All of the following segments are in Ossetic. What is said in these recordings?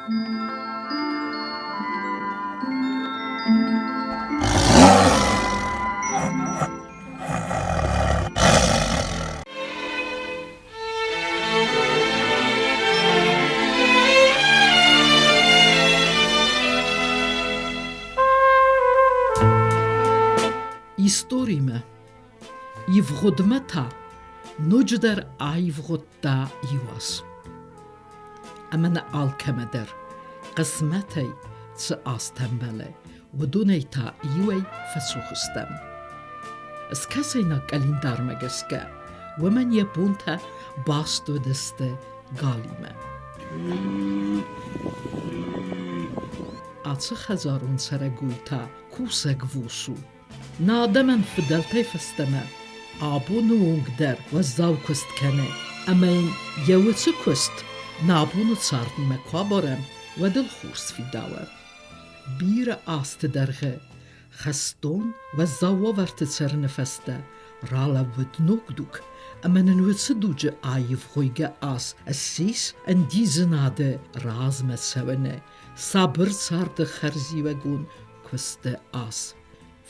Историмӕ, ивгъуыдмӕ та ноджыдӕр аивгъуыдта иу аз. Ӕмӕ нӕ алкӕмӕ дӕр хъысмӕтӕй цы азтӕ мбӕлы, уыдонӕй та иуӕй фӕцух стӕм. Скӕсӕйнаг къӕлиндармӕ гӕсгӕ уымӕн йӕ бонтӕ баст уыдысты галимӕ. Ацы хӕдзарон цӕрӕгой та кусӕг вос у. Нӕ адӕмӕн фыдӕлтӕй фӕстӕмӕ абоны онг дӕр уӕззау куыст кӕны, ӕмӕ йын йӕ уыцы куыст нӕ абоны цардимӕ куы абарӕм, уӕд ыл хорз фидауы. Бирӕ азты дӕргъы хӕстон уӕззау уавӕрты цӕрыны фӕстӕ ралӕууыд ног дуг, ӕмӕ нын уыцы дуджы аивгъуыйгӕ аз ссис ӕндидзынады размӕ цӕуыны, сабыр царды хӕрзиуӕгон куысты аз.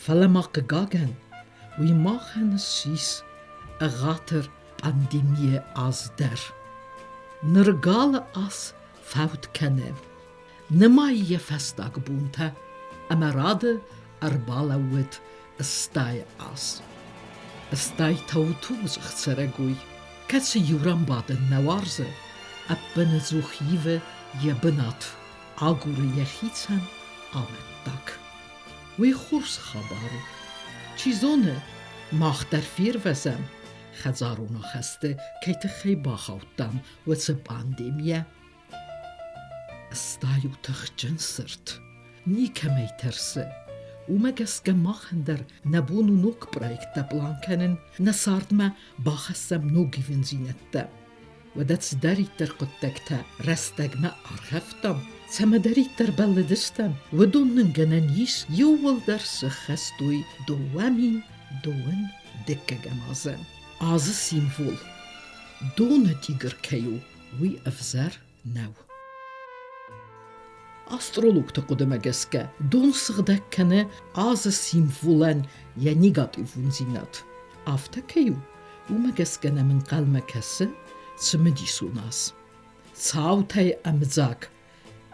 Фӕлӕ ма хъыгагӕн, уый махӕн ссис ӕгъатыр пандемийы аз дӕр. Ныр галы аз фӕуд кӕны. Нымайы йӕ фӕстаг бонтӕ ӕмӕ рады ӕрбалӕууыд стайы аз. Стай та у тугдзых цӕрӕгой, кӕцы иу ран бадын нӕ уарзы, ӕппынӕдзух ивы йӕ бынат, агуры йӕхицӕн амӕттаг. Уый хорз хабар у. Чи зоны, мах дӕр фервӕзӕм, хӕдзарон ахӕсты кӕй тыххӕй бахаудтам, уыцы пандемийӕ. Стай у тыхджын цырт, никӕмӕй тӕрсы. Уымӕ гӕсгӕ махӕн дӕр нӕ бон у ног проекттӕ пълан кӕнын, нӕ цардмӕ бахӕссӕм ног ивындзинӕдтӕ. Уӕдӕ цыдӕриддӕр хъуыддӕгтӕ рӕстӕгмӕ аргъӕвтам, цӕмӕдӕриддӕр бӕллыдыстӕм, уыдон нын гӕнӕн ис иууылдӕр сыххӕст уой 2000 дыккӕгӕм азы. Азы символ доны тигр кӕй у, уый ӕвзӕр нӕу. Астрологты хъуыдымӕ гӕсгӕ, дон сыгъдӕг кӕны азы символӕн йӕ негативондзинад. Афтӕ кӕй у, уымӕ гӕсгӕ нӕм ӕнхъӕлмӕ кӕсы цымыдисон аз. Цаутӕй ӕмдзаг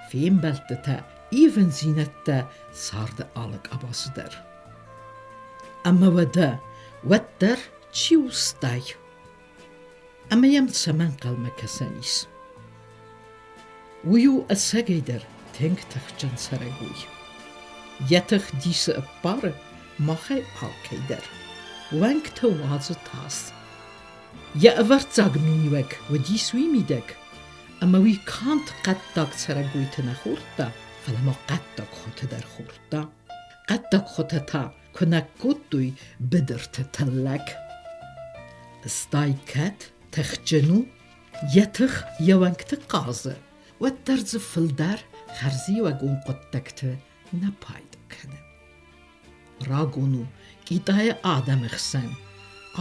фембӕлдтытӕ, ивындзинӕдтӕ царды алы къабазы дӕр. Ӕмӕ уӕдӕ уӕддӕр чи у стай? Ӕмӕ йӕм цӕмӕ ӕнхъӕлмӕ кӕсӕн ис? Уый у ӕцӕгӕйдӕр тынг тыхджын цӕрӕгой. Йӕ тых дисы ӕппары махӕй алкӕй дӕр. Уӕнгтӕ уадзы тас. Йӕ ӕвӕрццаг миниуӕг уыдис уый мидӕг, ӕмӕ уый канд хъӕддаг цӕрӕгойты нӕ хордта, фӕлӕ ма хъӕддаг хуыты дӕр хордта. Хъӕддаг хуытӕ та куынӕг кодтой быдырты тыллӕг. Стай кӕд тыхджын у, йӕ тых йӕ уӕнгты хъазы, уӕддӕр дзы фылдӕр хӕрзиуӕгон хъуыддӕгты нӕ пайда кӕны. Рагон у Китайы адӕмы хсӕн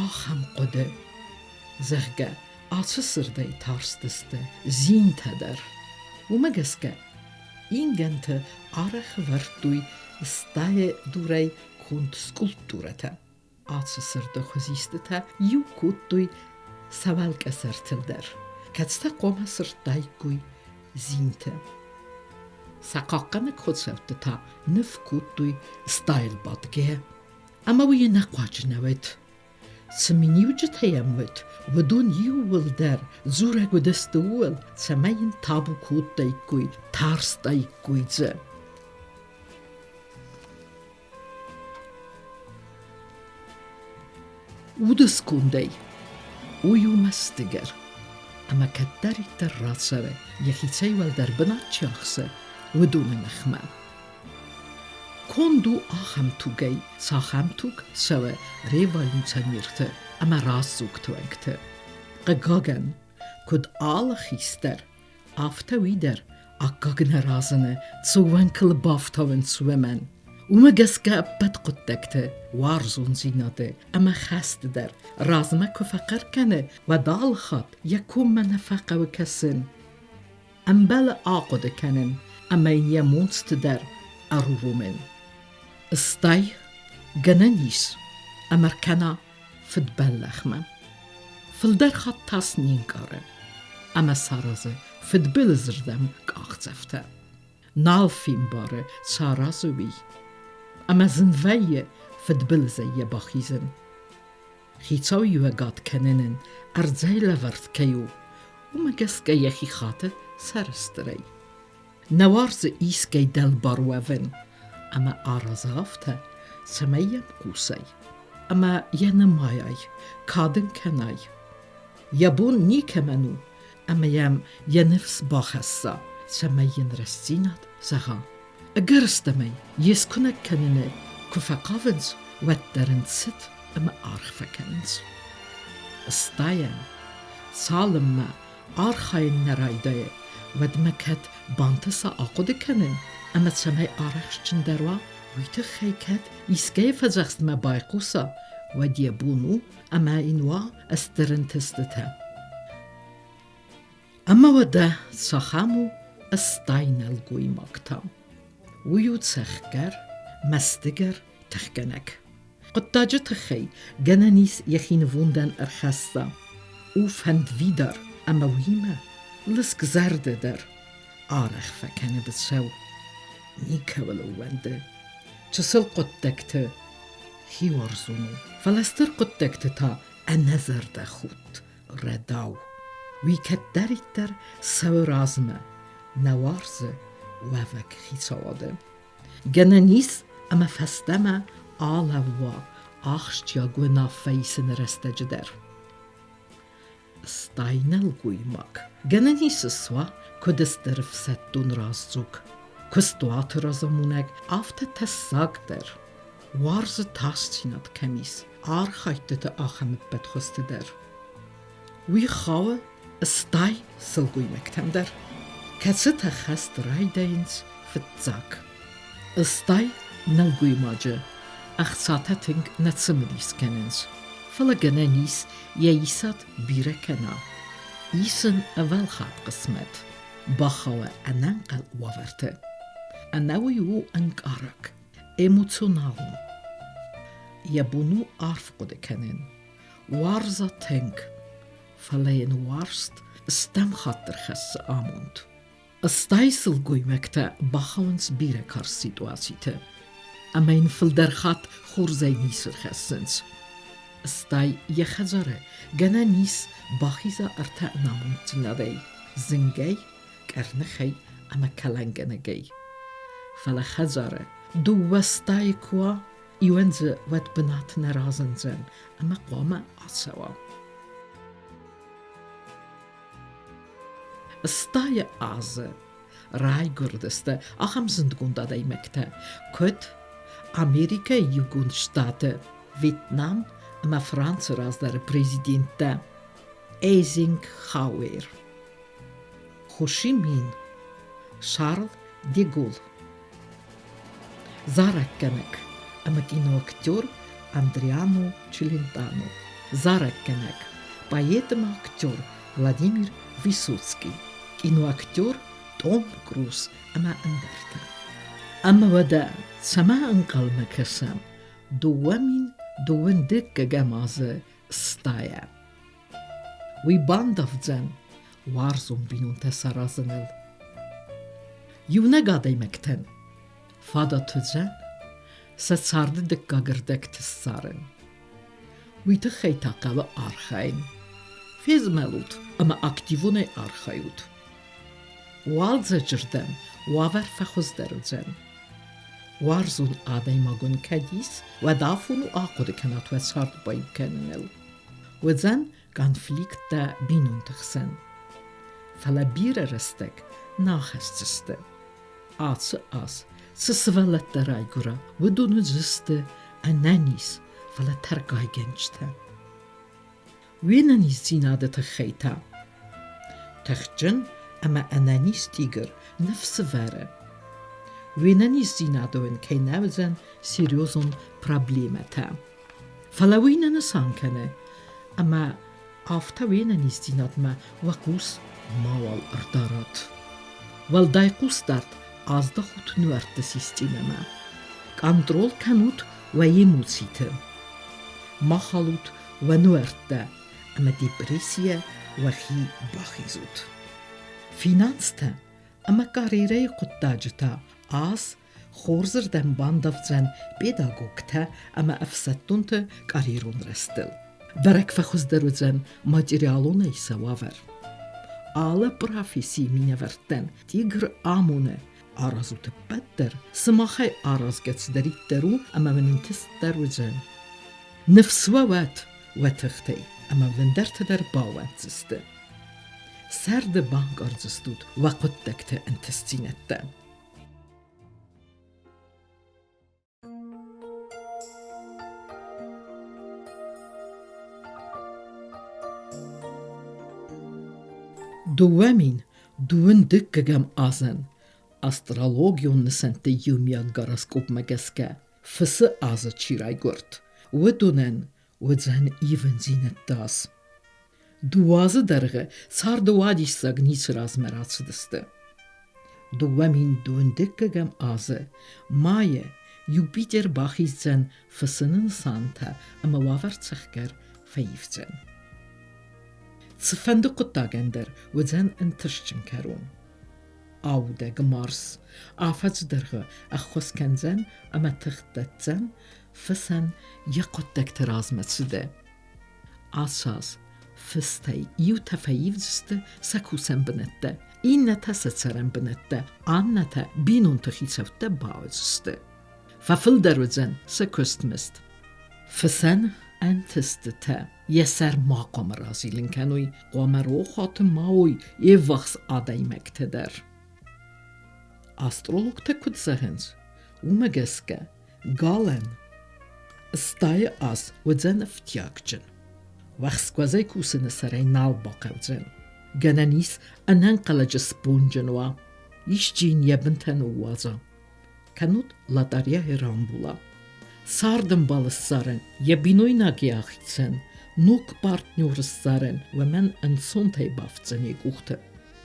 ахӕм хъуыды, зӕгъгӕ, ацы сырдӕй тарстысты зинтӕ дӕр. Уымӕ гӕсгӕ ингӕнты арӕх ӕвӕрдтой стайы дурӕй конд скульптурӕтӕ. Ацы сырды хуызистытӕ иу кодтой сӕ уӕлкъӕсӕртыл дӕр, кӕцытӕ хъуамӕ сырдтаиккой зинты. Сӕ хъахъхъӕнӕг хуыцӕутты та ныв кодтой стайыл бадгӕйӕ. Ӕмӕ уый ӕнӕхъуаджы нӕ уыд. Цы миниуджытӕ йӕм уыд, уыдон иууылдӕр дзурӕг уыдысты ууыл, цӕмӕй йын табу кодтаиккой, тарстаиккой дзы. Уды скондӕй уый у мӕстыгӕр, ӕмӕ кӕддӕриддӕр рацӕуы, йӕхицӕй уӕлдӕр бынат чи ахсы, уыдоны ныхмӕ. Конд у ахӕм тугӕй, цахӕм туг цӕуы революционерты ӕмӕ раздзогты уӕнгты. Хъыгагӕн, куыд алы хистӕр, афтӕ уый дӕр аккаг нӕ разыны, цы уӕнкыл бафтауынц уымӕн. Уымӕ гӕсгӕ ӕппӕт хъуыддӕгты, уарзондзинады ӕмӕ хӕсты дӕр размӕ куы фӕхъӕр кӕны, уӕд алы хатт йӕ коммӕ нӕ фӕхъӕуы кӕсын. Ӕмбӕлы ахъуыды кӕнын ӕмӕ йын йӕ монцты дӕр ӕруромын. Стӕй, гӕнӕн ис, ӕмӕ ркӕна фыдбӕллӕхмӕ. Фылдӕр хатт тас не нкъары ӕмӕ саразы фыдбылызырдӕм къахдзӕфтӕ. Нал фембары, цы аразы, уый. Ӕмӕ зын вӕййы фыдбылызӕй йӕ бахизын. Хицауиуӕгад кӕнынӕн ӕрдзӕй лӕвӕрд кӕй у, уымӕ гӕсгӕ йӕхи хаты сӕрыстырӕй. Нӕ уарзы искӕй дӕлбар уӕвын ӕмӕ аразы афтӕ, цӕмӕй йӕм хъусай ӕмӕ йӕ нымайай, кад ын кӕнай. Йӕ бон никӕмӕн у, ӕмӕ йӕм йӕ ныфс бахӕсса, цӕмӕй йын рӕстдзинад зӕгъа. Ӕгӕрыстӕмӕй, йе скуынӕг кӕныны куы фӕхъавынц, уӕддӕр ын цыт ӕмӕ аргъ фӕкӕнынц. Стайӕн, цалынмӕ архайын нӕ райдайы, уӕдмӕ кӕд бантыса ахъуыды кӕнын ӕмӕ цӕмӕй арӕхстджындӕр уа, уый тыххӕй кӕд искӕйы фӕдзӕхстмӕ байхъуса, уӕд йӕ бон у ӕмӕ йын уа стыр ӕнтыстытӕ. Ӕмӕ уӕдӕ цахӕм у стай нӕлгоймаг та? Уый у цӕхгӕр, мӕстыгӕр, тыхгӕнӕг. Хъуыддаджы тыххӕй гӕнӕн ис йӕхи нывондӕн ӕрхӕсса. У фӕндвидар ӕмӕ уыимӕ лыскъзӕрдӕ дӕр. Арӕх фӕкӕны быцӕу. Никӕуыл ӕууӕнды. Чысыл хъуыддӕгты хиуарзон у, фӕлӕ стыр хъуыддӕгты та ӕнӕзӕрдӕхудт, рӕдау. Уый кӕддӕриддӕр цӕуы размӕ, нӕ уарзы уӕвӕг хицауады. Гӕнӕн ис, ӕмӕ фӕстӕмӕ алӕууа ахсджиаг уынаффӕ исыны рӕстӕджы дӕр. Стай нӕлгоймаг гӕнӕн ис суа, куыд стыр ӕфсӕддон раздзог, куыстуаты разамонӕг, афтӕ тӕссаг дӕр. Уарзы тасдзинад кӕм ис, архайдтыты ахӕм ӕппӕт хуызты дӕр. Уый хауы стай сылгоймӕгтӕм дӕр, кӕцытӕ хӕст райдайынц фыццаг. Стай нӕлгоймаджы ӕхцатӕ тынг нӕ цымыдис кӕнынц, фӕлӕ гӕнӕн ис йӕ исад бирӕ кӕна. Ис ын ӕвӕлхат хъысмӕт, бахауа ӕнӕнхъӕл уавӕрты. Ӕнӕуый у ӕнкъараг, эмоционалон. Йӕ бон у арф хъуыды кӕнын, уарза тынг, фӕлӕ йын уарзт стӕм хатт ӕрхӕссы амонд. Стай сылгоймӕгтӕ бахауынц бирӕ карз ситуациты, ӕмӕ йын фылдӕр хатт хорзӕй ницы рхӕссынц. Стай йӕ хӕдзары гӕнӕн ис бахиза ӕртӕ ӕнамонддзинадӕй: зынгӕй, къӕрныхӕй ӕмӕ кӕлӕнгӕнӕгӕй. Фӕлӕ хӕдзары дыууӕ стайы куы уа, иуӕн дзы уӕд бынат нӕ разындзӕн ӕмӕ хъуамӕ ацӕуа. Стайы азы райгуырдысты ахӕм зындгонд адӕймӕгтӕ, куыд Америкӕйы Иугонд Штаты, Вьетнам ӕмӕ Францы раздӕры президенттӕ Эйзенхауэр, Хо Ши Мин, Шарль де Голль, зарӕггӕнӕг ӕмӕ киноактер Андриано Челентано, зарӕггӕнӕг, поэт ӕмӕ актер Владимир Высоцкий, киноактер Том Круз ӕмӕ ӕндӕртӕ. Ӕмӕ уӕдӕ цӕмӕ ӕнхъӕлмӕ кӕсӕм 2022 азы стайӕ? Уый бандавдзӕн уарзон бинонтӕ саразыныл. Иунӕг адӕймӕгтӕн фадат уыдзӕн сӕ царды дыккаг ӕрдӕгты ссарын. Уый тыххӕй та хъӕуы архайын. Фезмӕлут ӕмӕ активонӕй архайут. Уалдзӕджырдӕм уавӕр фӕхуыздӕр уыдзӕн. Уарзон адӕймаг уын кӕд ис, уӕд афон у ахъуыды кӕнат уӕ цард баиу кӕныныл. Уыдзӕн конфликттӕ бинонты хсӕн. Фӕлӕ бирӕ рӕстӕг нӕ ахӕсдзысты. Ацы аз цы сывӕллӕттӕ райгуыра, уыдон уыдзысты ӕнӕниз, фӕлӕ тӕргайгӕнджытӕ. Уе нӕниздзинады тыххӕй та тыхджын ӕмӕ ӕнӕниз тигр ныфс вӕры. Уе нӕниздзинады уын кӕй нӕ уыдзӕн серьезон проблемӕтӕ. Фӕлӕ уый нӕ нысан кӕны, ӕмӕ афтӕ уе нӕниздзинадмӕ уӕ хъус мауал ӕрдарат. Уӕлдай хъусдард аздахут нуӕртты системӕмӕ. Контрол кӕнут уӕ эмоциты. Ма халут уӕ нуӕрттӕ ӕмӕ депрессийӕ уӕхи бахизут. Финанстӕ ӕмӕ карьерӕйы хъуыддаджы та аз хорзырдӕм бандавдзӕн педагогтӕ ӕмӕ ӕфсӕддонты карьерон рӕзтыл. Бӕрӕг фӕхуыздӕр уыдзӕн материалонӕй сӕ уавӕр. Алы профессийы минӕвӕрттӕн тигр амоны, аразут ӕппӕт дӕр, сымахӕй аразгӕ цыдӕриддӕр у ӕмӕ мын ӕнтыст дӕр уыдзӕн. Ныфс уӕ уӕт уӕ тыхтӕй ӕмӕ уын ӕндӕртӕ дӕр баууӕнддзысты. Сӕрды банкъардзыстут уӕ хъуыддӕгты ӕнтыстдзинӕдтӕ. 2022 азӕн астрологион нысӕнтты иумиаг гороскопмӕ гӕсгӕ Фысы азы чи райгуырд, уыдонӕн уыдзӕн ивындзинӕдты аз. Дыууӕ азы дӕргъы царды уадиссаг ницы размӕ рацыдысты. 2022 азы майы Юпитер бахиздзӕн фысыны нысантӕ ӕмӕ уавӕр цӕхгӕр фӕивдзӕн. Цыфӕнды хъуыддагӕн дӕр уыдзӕн ӕнтыстджын кӕрон. Аудӕг Марс афӕдзы дӕргъы ӕххуыс кӕндзӕн ӕмӕ тых дӕтдзӕн фысӕн йӕ хъуыддӕгты размӕ цыды. Ацы аз фыстӕй иутӕ фӕивдзысты сӕ кусӕн бынӕттӕ, иннӕтӕ сӕ цӕрӕн бынӕттӕ, аннӕтӕ бинонты хицӕуттӕ бауыдзысты. Фӕфылдӕр уыдзӕн сӕ куыстмызд. Фысӕн ӕнтыстытӕ йӕ сӕр ма хъуамӕ разилын кӕной, хъуамӕ рохуаты ма уой йе ввахс адӕймӕгтӕ дӕр. Астрологтӕ куыд зӕгъынц, уымӕ гӕсгӕ галӕн стайы аз уыдзӕн ӕфтиагджын. Уӕхскуӕзӕй кусыны сӕрӕй нал бахъӕудзӕн. Гӕнӕн ис ӕнӕнхъӕлӕджы сбонджын уа, исчи йын йӕ бынтӕ ныууадза. Кӕнут лотарейӕ рамбула. Цардӕмбалы ссарӕн, йӕ бинойнаг йӕхицӕн, ног партнеры ссарӕн уымӕн ӕнцонтӕй бафтдзӕн йӕ къухты.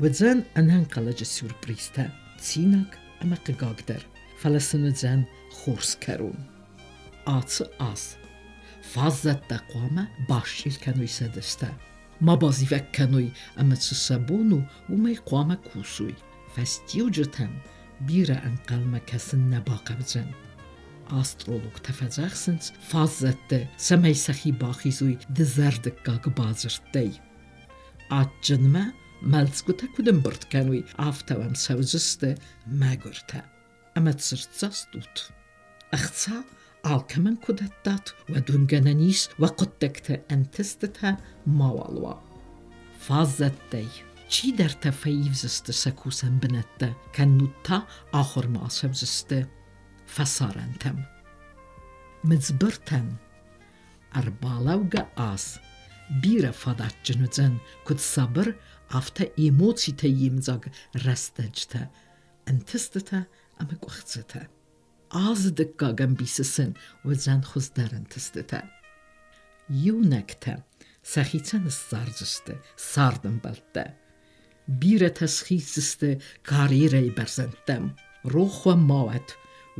Уыдзӕн ӕнӕнхъӕлӕджы сюрпризтӕ, цинаг ӕмӕ хъыгаг дӕр, фӕлӕ сын уыдзӕн хорз кӕрон. Ацы аз фаззӕттӕ хъуамӕ басчъил кӕной сӕ дыстӕ, ма базивӕг кӕной ӕмӕ цы сӕ бон у, уымӕй хъуамӕ кусой. Фӕстиуджытӕм бирӕ ӕнхъӕлмӕ кӕсын нӕ бахъӕудзӕн. Астрологтӕ фӕдзӕхсынц фаззӕтты, цӕмӕй сӕхи бахизой дызӕрдыггаг бадзырдтӕй. Адджынмӕ мӕлдзгуытӕ куыд ӕмбырд кӕной, афтӕ уӕм цӕудзысты мӕгуыртӕ. Ӕмӕ цырддзаст ут. Ӕхца алкӕмӕн куы дӕттат, уӕд уын гӕнӕн ис уӕ хъуыддӕгты ӕнтыстытӕ мауал уа. Фаззӕттӕй чидӕртӕ фӕивдзысты сӕ кусӕн бынӕттӕ, кӕннод та ахуырмӕ ацӕудзысты фӕсарӕнтӕм. Мыдзбыртӕн ӕрбалӕугӕ аз бирӕ фадатджын уыдзӕн куыд сабыр, афтӕ эмоцитӕй йемыдзаг рӕстӕджытӕ, ӕнтыстытӕ ӕмӕ къуыхцытӕ. Азы дыккаг ӕмбисы сын уыдзӕн хуыздӕр ӕнтыстытӕ. Иунӕгтӕ сӕхицӕн ссардзысты цардӕмбӕлттӕ. Бирӕтӕ схиздзысты карьерӕйы бӕрзӕндтӕм. Рох уӕ ма уӕд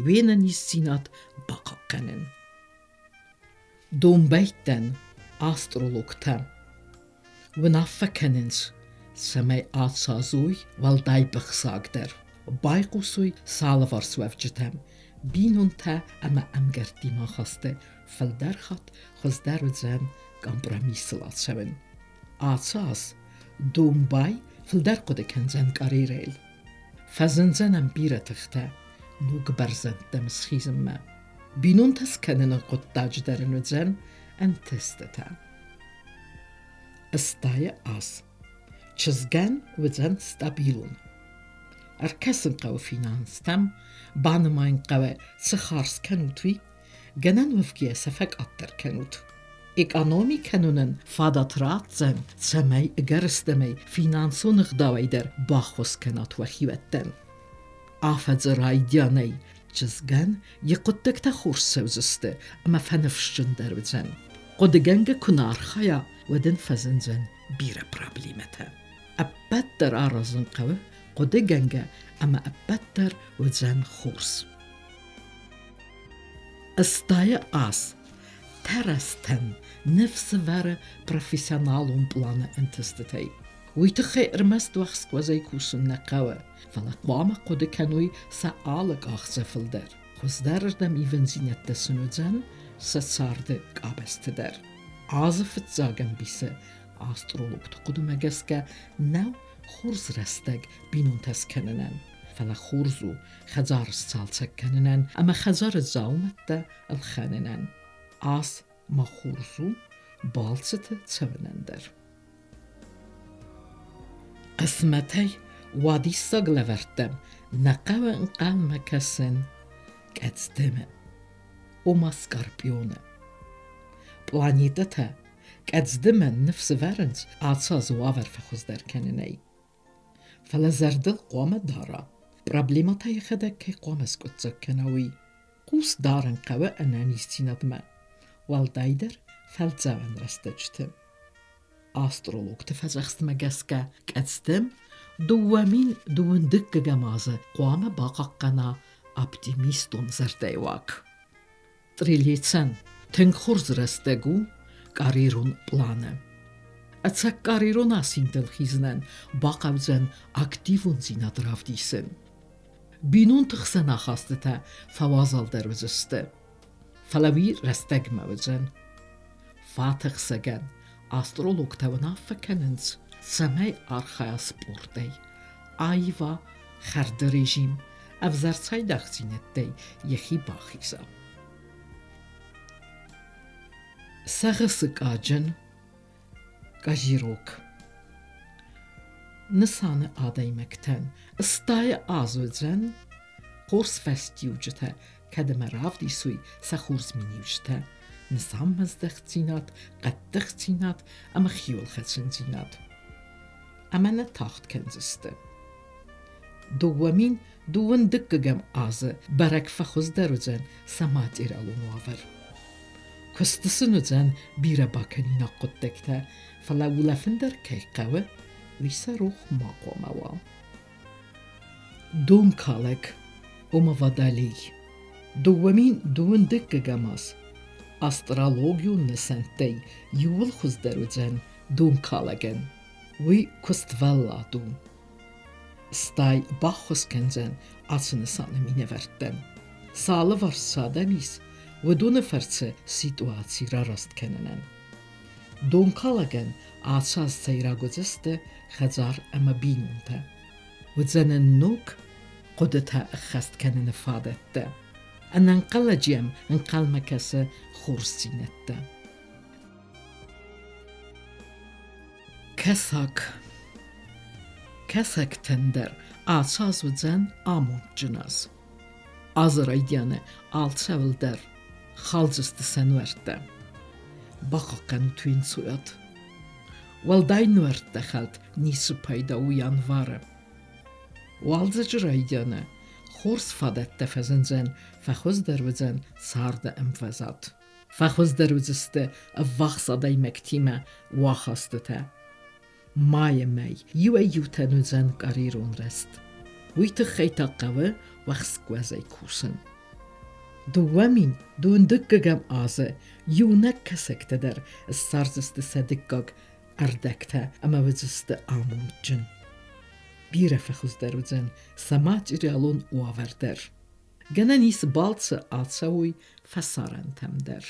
уе нӕниздзинад бахъахъхъӕнын. Домбӕйттӕн астрологтӕ уынаффӕ кӕнынц, цӕмӕй ацазой уӕлдай быхсагдӕр, байхъусой сӕ алыварсуӕвджытӕм, бинонтӕ ӕмӕ ӕмгӕрттимӕ ахасты фылдӕр хатт хуыздӕр уыдзӕн компромиссыл ацӕуын. Ацы аз домбай фылдӕр хъуыды кӕндзӕн карьерӕйыл. Фӕзындзӕн ӕм бирӕ тыхтӕ ног бӕрзӕндтӕм схизынмӕ. Бинонтӕ скӕныны хъуыддаджы дӕр ын уыдзӕн ӕнтыстытӕ. Стайы аз чызгӕн уыдзӕн стабилон. Ӕркӕсын хъӕуы финанстӕм, банымайын хъӕуы, цы хардз кӕнут, уый, гӕнӕн уӕвгӕйӕ сӕ фӕкъаддӕр кӕнут. Экономи кӕнынӕн фадат ратдзӕн, цӕмӕй ӕгӕрыстӕмӕй финансон ӕгъдауӕй дӕр баххуыс кӕнат уӕ хиуӕттӕн. Афӕдзы райдианӕй чызгӕн йӕ хъуыддӕгтӕ хорз цӕудзысты ӕмӕ фӕныфсджындӕр уыдзӕн. Хъуыдыгӕнгӕ куы нӕ архайа, уӕд ын фӕзындзӕн бирӕ проблемӕтӕ. Ӕппӕт дӕр аразын хъӕуы. хъуыдыгӕнгӕ ӕмӕ ӕппӕт дӕр уыдзӕн хорз. Стайы ас тӕрӕзтӕн ныфс ӕвӕры профессионалон пъланы ӕнтыстытӕй. Уый тыххӕй ӕрмӕст уӕхскуӕзӕй кусын нӕ хъӕуы, фӕлӕ хъуамӕ хъуыды кӕной сӕ алы къахдзӕфыл дӕр. Хуыздӕрырдӕм ивындзинӕдтӕ сын уыдзӕн сӕ царды къабӕзты дӕр. Азы фыццаг ӕмбисы астрологты хъуыдымӕ гӕсгӕ нӕу хорз рӕстӕг бинонтӕ скӕнынӕн, фӕлӕ хорз у хӕдзар сцалцӕг кӕнынӕн ӕмӕ хӕдзары дзаумӕттӕ ӕлхӕнынӕн. Аз ма хорз у балцыты цӕуынӕн дӕр. Хъысмӕтӕй уадиссаг лӕвӕрттӕм нӕ хъӕуы ӕнхъӕлмӕ кӕсын къӕдздымы, ома Скорпионы. Планетӕтӕ къӕдздымӕн ныфс ӕвӕрынц ацы аз уавӕр фӕхуыздӕр кӕнынӕй. Фӕлӕ зӕрдыл хъуамӕ дара, проблемӕтӕ йӕхӕдӕг кӕй хъуамӕ скъуыддзаг кӕна, уый. Хъус дарын хъӕуы ӕнӕниздзинадмӕ, уӕлдайдӕр фӕлдзӕуӕн рӕстӕджыты. Астрологты фӕдзӕхстмӕ гӕсгӕ къӕдзтӕм 2022 азы хъуамӕ бахъахъхъӕна оптимистон зӕрдӕйы уаг. Трилецӕн тынг хорз рӕстӕг у карьерон пъланы. Ӕцӕг карьерон асинтыл хизынӕн бахъӕудзӕн активондзинад равдисын. Бинонты хсӕн ахастытӕ фӕуазалдӕр уыдзысты. Фӕлӕ уый рӕстӕгмӕ уыдзӕн. Фатӕхсӕгӕн астрологтӕ уынаффӕ кӕнынц, цӕмӕй архайа спортӕй, аива хӕрды режим, ӕвзӕр цайдагъдзинӕдтӕй йӕхи бахиза. Сӕгъы сыкъаджын Козерог Нысаны адӕймӕгтӕн стайы аз уыдзӕн хорз фӕстиуджытӕ, кӕд ӕмӕ равдисой сӕ хорз миниуджытӕ, нысанмӕздӕхтдзинад, хъӕддыхдзинад ӕмӕ хиуылхӕцындзинад. Ӕмӕ нӕ тагъд кӕндзысты. 2022 азы бӕрӕг фӕхуыздӕр уыдзӕн сӕ материалон уавӕр. Куысты сын уыдзӕн бирӕ бакӕнинаг хъуыддӕгтӕ, фӕлӕ улӕфын дӕр кӕй хъӕуы, уый сӕ рох ма хъуамӕ уа. Донкалӕг, ома Водолей. 2022 аз астрологион нысӕнттӕй иууыл хуыздӕр уыдзӕн донкалӕгӕн. Уый куыствӕллад у. Стӕй баххуыс кӕндзӕн ацы нысаны минӕвӕрттӕн. Цы алыварс цы адӕм ис, уыдоны фӕрцы ситуаци рараст кӕнынӕн. Донкалӕгӕн ацы аз сӕйраг уыдзысты хӕдзар ӕмӕ бинонтӕ. Уыдзӕн ын ног хъуыдытӕ ӕххӕст кӕныны фадӕттӕ. Ӕнӕнхъӕлӕджы йӕм ӕнхъӕлмӕ кӕсы хорздзинӕдтӕ. Кӕсаг. Кӕсӕгтӕн дӕр ацы аз уыдзӕн амондджын аз. Азы райдианы алцӕуыл дӕр халдзысты сӕ нуӕрттӕ. Бахъахъхъӕнут уе нцойад. Уӕлдай нуӕрттӕ хӕлд ницы пайда у январы. Уалдзӕджы райдианы хорз фадӕттӕ фӕзындзӕн, фӕхуыздӕр уыдзӕн царды ӕмвӕзад. Фӕхуыздӕр уыдзысты ӕввахс адӕймӕгтимӕ уахастытӕ. Майы мӕй иуӕй-иутӕн уыдзӕн карьерон рӕзт. Уый тыххӕй та хъӕуы уӕхскуӕзӕй кусын. 2022 азы иунӕг кӕсӕгтӕ дӕр ссардзысты сӕ дыккаг ӕрдӕгтӕ ӕмӕ уыдзысты амондджын. Бирӕ фӕхуыздӕр уыдзӕн сӕ материалон уавӕр дӕр. Гӕнӕн ис балцы ацӕуой фӕсарӕнтӕм дӕр.